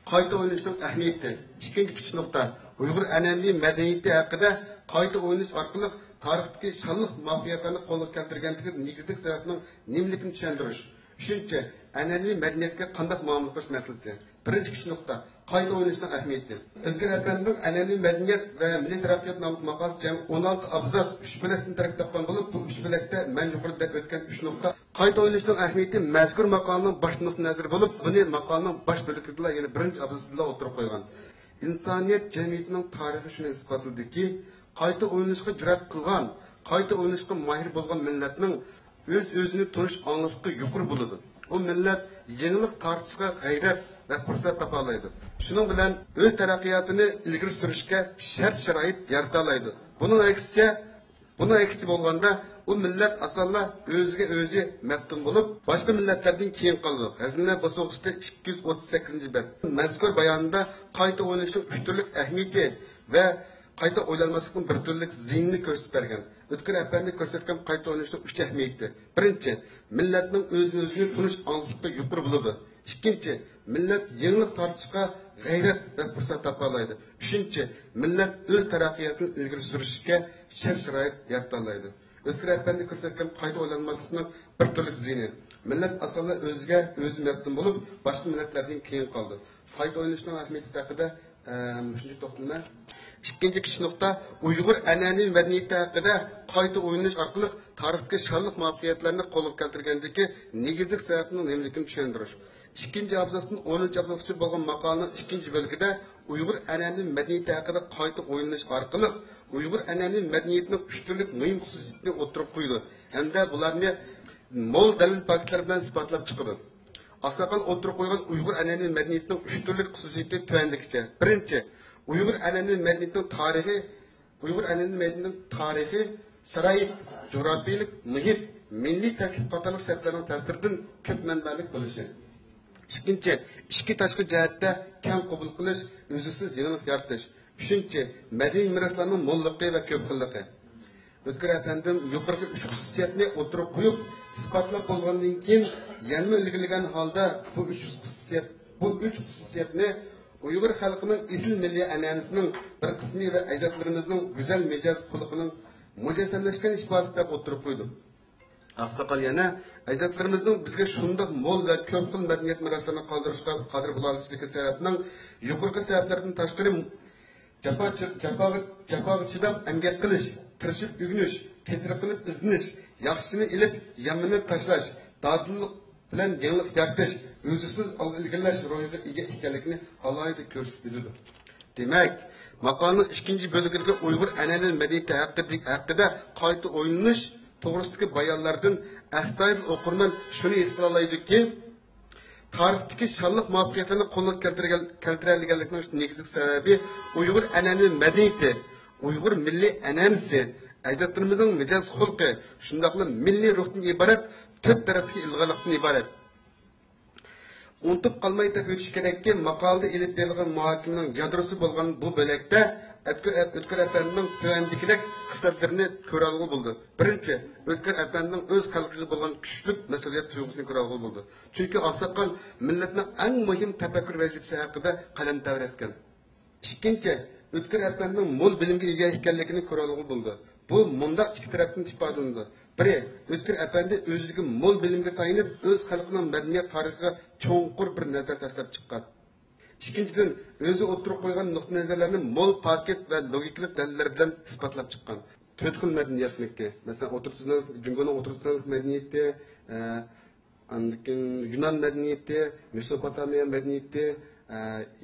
قايتا ئويلىنىشنىڭ ئەھمىيىتى. ئىككىنچى كىچىك نۇقتا، ئۇيغۇر ئەنئەنىۋى مەدەنىيىتى ھەققىدە قايتا ئويلىنىش ئارقىلىق تارىختىكى شانلىق مۇۋەپپەقىيەتلەرنى قولغا كەلتۈرگەندىكى نېگىزلىك سەۋەبنىڭ نېمىلىكىنى چۈشەندۈرۈش. ئۈچىنچى، ئەنئەنىۋى مەدەنىيەتكە قانداق مۇئامىلە قىلىش مەسىلىسى. بىرىنچى كىچىك نۇقتا، قايتا ئويلىنىشنىڭ ئەھمىيىتى. ئۆتكۈر ئەپەندىنىڭ ئەنئەنىۋى مەدەنىيەت ۋە مىللىي تەرەققىيات ناملىق ماقالىسى جەمئىي ئون ئالتە ئابزاس ئۈچ بۆلەكتىن تەركىب تاپقان بولۇپ، بۇ ئۈچ بۆلەكتە مەن يۇقىرىدا دەپ ئۆتكەن ئۈچ نۇقتا. قايتا ئويلىنىشنىڭ ئەھمىيىتى مەزكۇر ماقالىنىڭ باش نۇقتا نەزىرى بولۇپ، بۇنى ماقالىنىڭ باش بۆلىكىدىلا، يەنى بىرىنچى ئابزاسىدىلا ئوتتۇرىغا قويغان. ئىنسانىيەت جەمئىيىتىنىڭ تارىخى شۇنى ئىسپاتلىدىكى، قايتا ئويلىنىشقا جۈرئەت قىلغان، قايتا ئويلىنىشقا ماھىر بولغان مىللەتنىڭ ئۆز-ئۆزىنى تونۇش ئاڭلىقلىقى يۇقىرى بولىدۇ. ئۇ مىللەت يېڭىلىق تارتىشقا غەيرەت ۋە پۇرسەت تاپالايدۇ. شۇنىڭ بىلەن ئۆز تەرەققىياتىنى ئىلگىرى سۈرۈشكە شەرت-شارائىت يارىتالايدۇ. بۇنىڭ ئەكسىچە، بۇنىڭ ئەكسىچە بولغاندا، ئۇ مىللەت ئاسانلا ئۆزىگە ئۆزى مەپتۇن بولۇپ، باشقا مىللەتلەردىن كېيىن قالىدۇ. غەزنە بوسۇغىسىدە ئىككى يۈز ئوتتۇز سەككىزىنچى بەت. مەزكۇر بايانىدا قايتا ئويلىنىشنىڭ ئۈچ تۈرلۈك ئەھمىيىتى ۋە قايتا ئويلانماسلىقنىڭ بىر تۈرلۈك زىيىنىنى كۆرسىتىپ بەرگەن. ئۆتكۈر ئەپەندى كۆرسەتكەن قايتا ئويلىنىشنىڭ ئۈچ ئەھمىيىتى. بىرىنچى، مىللەتنىڭ ئۆز-ئۆزىنى تونۇش ئاڭلىقلىقى يۇقىرى بولىدۇ. ئىككىنچى، مىللەت يېڭىلىق تارتىشقا غەيرەت ۋە پۇرسەت تاپالايدۇ. ئۈچىنچى، مىللەت ئۆز تەرەققىياتىنى ئىلگىرى سۈرۈشكە شەرت-شارائىت يارىتالايدۇ. ئۆتكۈر ئەپەندى كۆرسەتكەن قايتا ئويلانماسلىقنىڭ بىر تۈرلۈك زىيىنى. مىللەت ئاسانلا ئۆزىگە ئۆزى مەپتۇن بولۇپ، باشقا مىللەتلەردىن كېيىن قالىدۇ. قايتا ئويلىنىشنىڭ ئەھمىيىتى ھەققىدە، ئە، مۇشۇنچە توختىلىمەن. ئىككىنچى كىچىك نۇقتا، ئۇيغۇر ئەنئەنىۋى مەدەنىيىتى ھەققىدە قايتا ئويلىنىش ئارقىلىق تارىختىكى شانلىق مۇۋەپپەقىيەتلەرنى قولغا كەلتۈرگەندىكى نېگىزلىك سەۋەبنىڭ نېمىلىكىنى چۈشەندۈرۈش. ئىككىنچى ئابزاستىن ئونىنچى ئابزاسقىچە بولغان ماقالىنىڭ ئىككىنچى بۆلىكىدە ئۇيغۇر ئەنئەنىۋى مەدەنىيىتى ھەققىدە قايتا ئويلىنىش ئارقىلىق ئۇيغۇر ئەنئەنىۋى مەدەنىيىتىنىڭ ئۈچ تۈرلۈك مۇھىم خۇسۇسىيىتىنى ئوتتۇرىغا قويىدۇ ھەمدە بۇلارنى مول دەلىل-پاكىتلار بىلەن ئىسپاتلاپ چىقىدۇ. ئاقساقال ئوتتۇرىغا قويغان ئۇيغۇر ئەنئەنىۋى مەدەنىيىتىنىڭ ئۈچ تۈرلۈك خۇسۇسىيىتى تۆۋەندىكىچە. بىرىنچى، ئۇيغۇر ئەنئەنىۋى مەدەنىيىتىنىڭ تارىخى، ئۇيغۇر ئەنئەنىۋى مەدەنىيىتىنىڭ تارىخى، شارائىت، جۇغراپىيىلىك مۇھىت، مىللىي تەركىب قاتارلىق شەرتلەرنىڭ تەسىرىدىن كۆپ مەنبەلىك بولۇشى. ئىككىنچى، ئىچكى تاشقى جەھەتتە كەڭ قوبۇل قىلىش، ئۈزلۈكسىز يېڭىلىق يارىتىش. ئۈچىنچى، مەدەنىي مىراسلارنىڭ موللۇقى ۋە كۆپ خىللىقى. ئۆتكۈر ئەپەندىم يۇقىرىقى ئۈچ خۇسۇسىيەتنى ئوتتۇرىغا قويۇپ، ئىسپاتلاپ بولغاندىن كېيىن، يەنىمۇ ئىلگىرىلىگەن ھالدا بۇ ئۈچ خۇسۇسىيەت، بۇ ئۈچ خۇسۇسىيەتنى ئۇيغۇر خەلقىنىڭ ئېسىل مىللىي ئەنئەنىسىنىڭ بىر قىسمى ۋە ئەجدادلىرىمىزنىڭ گۈزەل مىجەز خۇلقىنىڭ مۇجەسسەملەشكەن ئىپادىسى دەپ ئوتتۇرىغا قويىدۇ. ئاقساقال يەنە ئەجدادلىرىمىزنىڭ بىزگە شۇنداق مول ۋە كۆپ خىل مەدەنىيەت مىراسلىرىنى قالدۇرۇشقا قادىر بولالىشىدىكى سەۋەبنىڭ يۇقىرىقى سەۋەبلەردىن تاشقىرى، جاپا، جاپاغا، جاپاغا چىداپ ئەمگەك قىلىش، تىرىشىپ ئۆگىنىش، قېتىرقىنىپ ئىزدىنىش، ياخشىسىنى ئېلىپ يامىنىنى تاشلاش، دادىللىق بىلەن يېڭىلىق يارىتىش، ئۈزلۈكسىز ئالغا ئىلگىرىلەش روھىغا ئىگە ئىكەنلىكىنى ئالاھىدە كۆرسىتىپ ئۆتىدۇ. دېمەك، ماقالىنىڭ ئىككىنچى بۆلىكىدىكى ئۇيغۇر ئەنئەنىۋى مەدەنىيىتى ھەققىدە-، ھەققىدە قايتا ئويلىنىش توغرىسىدىكى بايانلاردىن ئەستايىدىل ئوقۇرمەن شۇنى ھېس قىلالايدۇكى، تارىختىكى شانلىق مۇۋەپپەقىيەتلەرنى قولغا كەلتۈرگەن-، كەلتۈرەلىگەنلىكىنىڭ نېگىزلىك سەۋەبى ئۇيغۇر ئەنئەنىۋى مەدەنىيىتى، ئۇيغۇر مىللىي ئەنئەنىسى، ئەجدادلىرىمىزنىڭ مىجەز خۇلقى، شۇنداقلا مىللىي روھتىن ئىبارەت تۆت تەرەپتىكى ئىلغارلىقتىن ئىبارەت. ئۇنتۇپ قالماي دەپ ئۆتۈش كېرەككى، ماقالىدە ئېلىپ بېرىلغان مۇھاكىمىنىڭ يادروسى بولغان بۇ بۆلەكتە ئۆتكۈر، ئۆتكۈر ئەپەندىنىڭ تۆۋەندىكىدەك خىسلەتلىرىنى كۆرەلىگىلى بولىدۇ. بىرىنچى، ئۆتكۈر ئەپەندىنىڭ ئۆز خەلقىگە بولغان كۈچلۈك مەسئۇلىيەت تۇيغۇسىنى كۆرەلىگىلى بولىدۇ. چۈنكى ئاقساقال مىللەتنىڭ ئەڭ مۇھىم تەپەككۇر ۋەزىپىسى ھەققىدە قەلەم تەۋرەتكەن. ئىككىنچى، ئۆتكۈر ئەپەندىنىڭ مول بىلىمگە ئىگە ئىكەنلىكىنى كۆرەلىگىلى بولىدۇ. بۇ مۇنداق ئىككى تەرەپتىن ئىپادىلىنىدۇ. بىرى، ئۆتكۈر ئەپەندى ئۆزىدىكى مول بىلىمگە تايىنىپ، ئۆز خەلقىنىڭ مەدەنىيەت تارىخىغا چوڭقۇر بىر نەزەر تاشلاپ چىققان. ئىككىنچىدىن، ئۆزى ئوتتۇرىغا قويغان نۇقتىئىنەزەرلەرنى مول پاكىت ۋە لوگىكىلىق دەلىللەر بىلەن ئىسپاتلاپ چىققان. تۆت خىل مەدەنىيەتنىڭكى، مەسىلەن، ئوتتۇرا تۈزلەڭلىك، جۇڭگونىڭ ئوتتۇرا تۈزلەڭلىك مەدەنىيىتى، ئە، ئاندىن كېيىن يۇنان مەدەنىيىتى، مېسوپوتامىيە مەدەنىيىتى، ئە،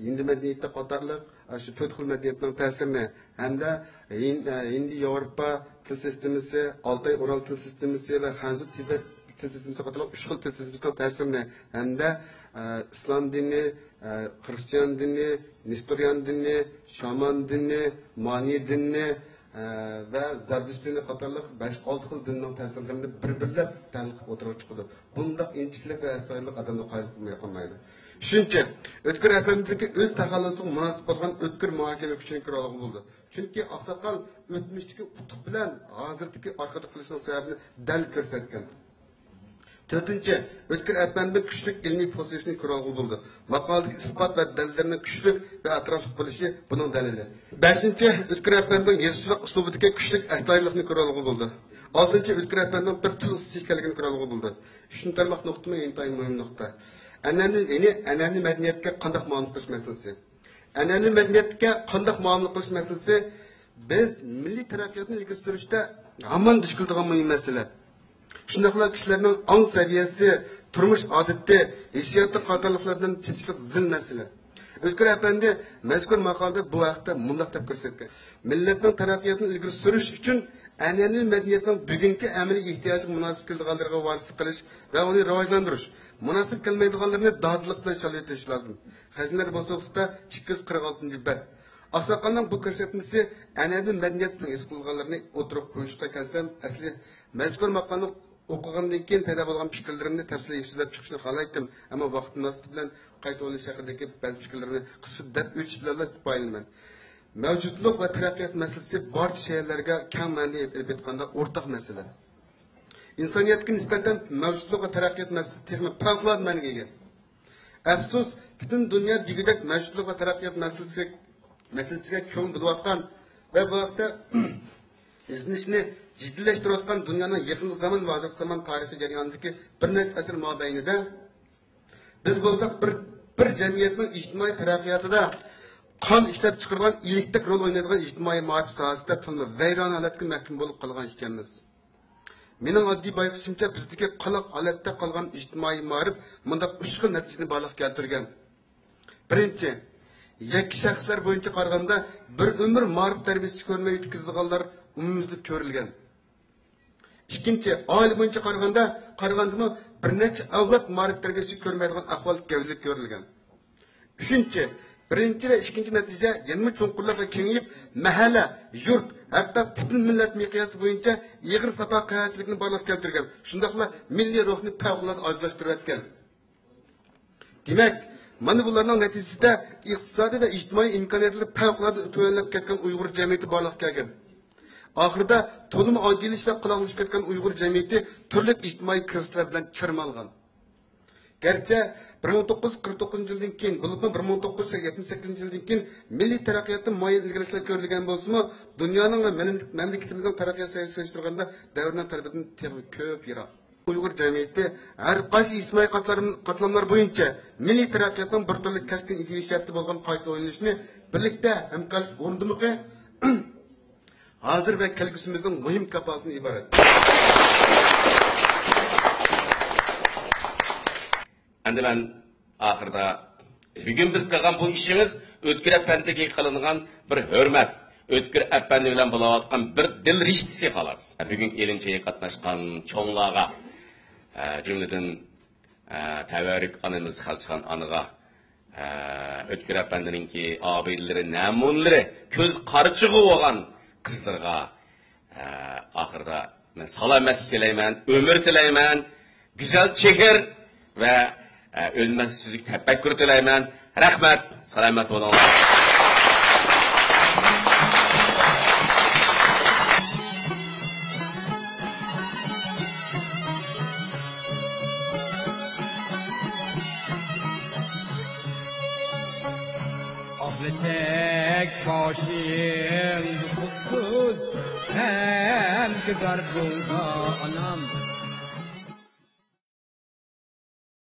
ھىندى مەدەنىيىتى قاتارلىق، ئە، شۇ تۆت خىل مەدەنىيەتنىڭ تەسىرىنى ھەمدە ھىن-، ئە، ھىندى ياۋروپا تىل سىستېمىسى، ئالتاي ئۇرال تىل سىستېمىسى ۋە خەنزۇ تىبەت تىل سىستېمىسى قاتارلىق ئۈچ خىل تىل سىستېمىسىنىڭ تەسىرىنى ھەمدە، ئە، ئىسلام دىنى، ئە، خرىستىيان دىنى، نېستۇرىيان دىنى، شامان دىنى، مانى دىنى، ئە، ۋە زەردۇشت دىنى قاتارلىق بەش-ئالتە خىل دىننىڭ تەسىرلىرىنى بىر-بىرلەپ تەھلىل قىلىپ ئوتتۇرىغا چىقىدۇ. بۇنداق ئىنچىكىلىك ۋە ئەستايىدىللىق ئادەمنى قايىل قىلماي قالمايدۇ. ئۈچىنچى، ئۆتكۈر ئەپەندىدىكى ئۆز تەخەللۇسىغا مۇناسىپ بولغان ئۆتكۈر مۇھاكىمە كۈچىنى كۆرۈۋالغىلى بولىدۇ. چۈنكى ئاقساقال ئۆتمۈشتىكى ئۇتۇق بىلەن ھازىردىكى ئارقىدىكى قىلىشنىڭ سەۋەبىنى دەل كۆرسەتكەن. تۆتىنچى، ئۆتكۈر ئەپەندىنىڭ كۈچلۈك ئىلمىي پوزىتسىيىسىنى كۆرۈۋالغىلى بولىدۇ. ماقالىدىكى ئىسپات ۋە دەلىللىرىنىڭ كۈچلۈك ۋە ئەتراپلىق بولۇشى بۇنىڭ دەلىلى. بەشىنچى، ئۆتكۈر ئەپەندىنىڭ يېزىچىلىق ئۇسلۇبىدىكى كۈچلۈك ئەستايىدىللىقنى كۆرۈۋالغىلى بولىدۇ. ئالتىنچى، ئۆتكۈر ئەپەندىنىڭ بىر تىل ئۇستىسى ئىكەنلىكىنى كۆرۈۋالغىلى بولىدۇ. ئۈچىنچى تارماق نۇقتىمۇ ئىنتايىن مۇھىم نۇقتا. ئەنئەنىۋى، يەنى ئەنئەنىۋى مەدەنىيەتكە قانداق مۇئامىلە قىلىش مەسىلىسى. ئەنئەنىۋى مەدەنىيەتكە قانداق مۇئامىلە قىلىش مەسىلىسى بىز مىللىي تەرەققىياتنى ئىلگىرى سۈرۈشتە ھامان دۇچ كېلىدىغان مۇھىم مەسىلە. شۇنداقلا كىشىلەرنىڭ ئاڭ سەۋىيەسى، تۇرمۇش ئادىتى، ھېسسىياتى قاتارلىقلار بىلەن چېتىشلىق زىل مەسىلە. ئۆتكۈر ئەپەندى مەزكۇر ماقالىدە بۇ ھەقتە مۇنداق دەپ كۆرسەتكەن: مىللەتنىڭ تەرەققىياتىنى ئىلگىرى سۈرۈش ئۈچۈن ئەنئەنىۋى مەدەنىيەتنىڭ بۈگۈنكى ئەمەلىي ئېھتىياجغا مۇناسىپ كېلىدىغانلىرىغا ۋارىسلىق قىلىش ۋە ئۇنى راۋاجلاندۇرۇش، مۇناسىپ كەلمەيدىغانلىرىنى دادىللىق بىلەن شاللىۋېتىش لازىم. خەزىنىلەر بولسا ئىككى يۈز قىرىق ئالتىنچى بەت. ئاقساقالنىڭ بۇ كۆرسەتمىسى ئەنئەنىۋى مەدەنىيەتنىڭ ھېس قىلغانلىرىنى ئوتتۇرىغا قويۇشقا كەلسەم، ئەسلى مەزكۇر ماقالىنى ئوقۇغاندىن كېيىن پەيدا بولغان پىكىرلىرىمنى تەپسىلىي ئېسىللەپ چىقىشنى خالايتتىم، ئەمما ۋاقىت مۇناسىۋىتى بىلەن قايتا ئويلاش ھەققىدىكى بەزى پىكىرلىرىمنى قىسقىچە دەپ ئۆتۈش بىلەنلا كۇپايىلىنىمەن. مەۋجۇتلۇق ۋە تەرەققىيات مەسىلىسى بارچە شەھەرلەرگە كەڭ مەنىدە ئېلىپ ئېيتقاندا ئورتاق مەسىلە. ئىنسانىيەتكە نىسبەتەن مەۋجۇتلۇق ۋە تەرەققىيات مەسىلىسى تېخىمۇ پەۋقۇلئاددە مەنىگە ئىگە. ئەپسۇس، پۈتۈن دۇنيا دېگۈدەك مەۋجۇتلۇق ۋە تەرەققىيات مەسىلىسىگە، مەسىلىسىگە كۆڭۈل بۆلۈۋاتقان ۋە بۇ ھەقتە ئىزدىنىشنى جىددىيلەشتۈرۈۋاتقان دۇنيانىڭ يېقىنقى زامان ۋە ھازىرقى زامان تارىخىي جەريانىدىكى بىر نەچچە ئەسىر مابەينىدە بىز بولساق بىر، بىر جەمئىيەتنىڭ ئىجتىمائىي تەرەققىياتىدا قان ئىشلەپ چىقىرىدىغان ئىلىكتەك رول ئوينايدىغان ئىجتىمائىي مائارىپ ساھەسىدە تولىمۇ ۋەيرانە ھالەتكە مەھكۇم بولۇپ قالغان ئىكەنمىز. مېنىڭ ئاددىي بايقىشىمچە، بىزدىكى قالاق ھالەتتە قالغان ئىجتىمائىي مائارىپ مۇنداق ئۈچ خىل نەتىجىنى بارلىققا كەلتۈرگەن. بىرىنچى، يەككە شەخسلەر بويىچە قارىغاندا، بىر ئۆمۈر مائارىپ تەربىيەسى كۆرمەي ئۆتكۈزىدىغانلار ئومۇميۈزلۈك كۆرۈلگەن. ئىككىنچى، ئائىلە بويىچە قارىغاندا، قارىغاندىمۇ بىر نەچچە ئەۋلاد مائارىپ تەربىيەسى كۆرمەيدىغان ئەھۋال گەۋدىلىك كۆرۈلگەن. ئۈچىنچى، بىرىنچى ۋە ئىككىنچى نەتىجە يەنىمۇ چوڭقۇرلاپ ۋە كېڭىيىپ، مەھەللە، يۇرت، ھەتتا پۈتۈن مىللەت مىقياسى بويىچە ئېغىر ساپا قەھەتچىلىكنى بارلىققا كەلتۈرگەن، شۇنداقلا مىللىي روھنى پەۋقۇلئاددە ئاجىزلاشتۇرۇۋەتكەن. دېمەك، مانا بۇلارنىڭ نەتىجىسىدە ئىقتىسادىي ۋە ئىجتىمائىي ئىمكانىيەتلىرى پەۋقۇلئاددە تۆۋەنلەپ كەتكەن ئۇيغۇر جەمئىيىتى بارلىققا كەلگەن. ئاخىرىدا تولىمۇ ئاجىزلىشىپ ۋە قالاقلىشىپ كەتكەن ئۇيغۇر جەمئىيىتى تۈرلۈك ئىجتىمائىي كىرىزىسلەر بىلەن چىرمالغان. گەرچە بىر مىڭ توققۇز يۈز قىرىق توققۇزىنچى يىلدىن كېيىن، بولۇپمۇ بىر مىڭ توققۇز يۈز يەتمىش سەككىزىنچى يىلدىن كېيىن مىللىي تەرەققىياتتا مۇئەييەن ئىلگىرىلەشلەر كۆرۈلگەن بولسىمۇ، دۇنيانىڭ ۋە مەملىكىتىمىزنىڭ تەرەققىيات سەۋىيەسىگە سېلىشتۇرغاندا دەۋرنىڭ تەلىپىدىن تېخىمۇ كۆپ يىراق. ئۇيغۇر جەمئىيىتى ھەر قايسى ئىجتىمائىي قاتلام-، قاتلاملار بويىچە مىللىي تەرەققىياتنىڭ بىر تۈرلۈك كەسكىن ئىلگىرىلىشى شەرتى بولغان قايتا ئويلىنىشنى بىرلىكتە ھەمكارلىشىپ ئورۇندىمىقى ھازىر ۋە كەلگۈسىمىزنىڭ مۇھىم كاپالىتىدىن ئىبارەت. ئەمدى مەن ئاخىرىدا بۈگۈن بىز قىلغان بۇ ئىشىمىز ئۆتكۈر ئەپەندىگە قىلىنغان بىر ھۆرمەت، ئۆتكۈر ئەپەندى بىلەن بولۇۋاتقان بىر دىل رىشتىسى خالاس. بۈگۈنكى ئېلىم چېيىغا قاتناشقان چوڭلارغا، ئە، جۈملىدىن، ئە، تەۋەررۈك ئانىمىز خەلچىخان ئانىغا، ئە، ئۆتكۈر ئەپەندىنىڭكى ئابىدىلىرى، نەمۇنىلىرى، كۆز قارىچۇقى بولغان قىزلىرىغا، ئە، ئاخىرىدا مەن سالامەتلىك تىلەيمەن، ئۆمۈر تىلەيمەن، گۈزەل چېھىر ۋە، ئە، ئۆلمەس سۈزۈك تەپەككۇر تىلەيمەن. رەھمەت، سالامەت بولۇڭلار. ئاغلىسەك باشىڭ قۇتقۇز، غەمگە زار بولما ئانام.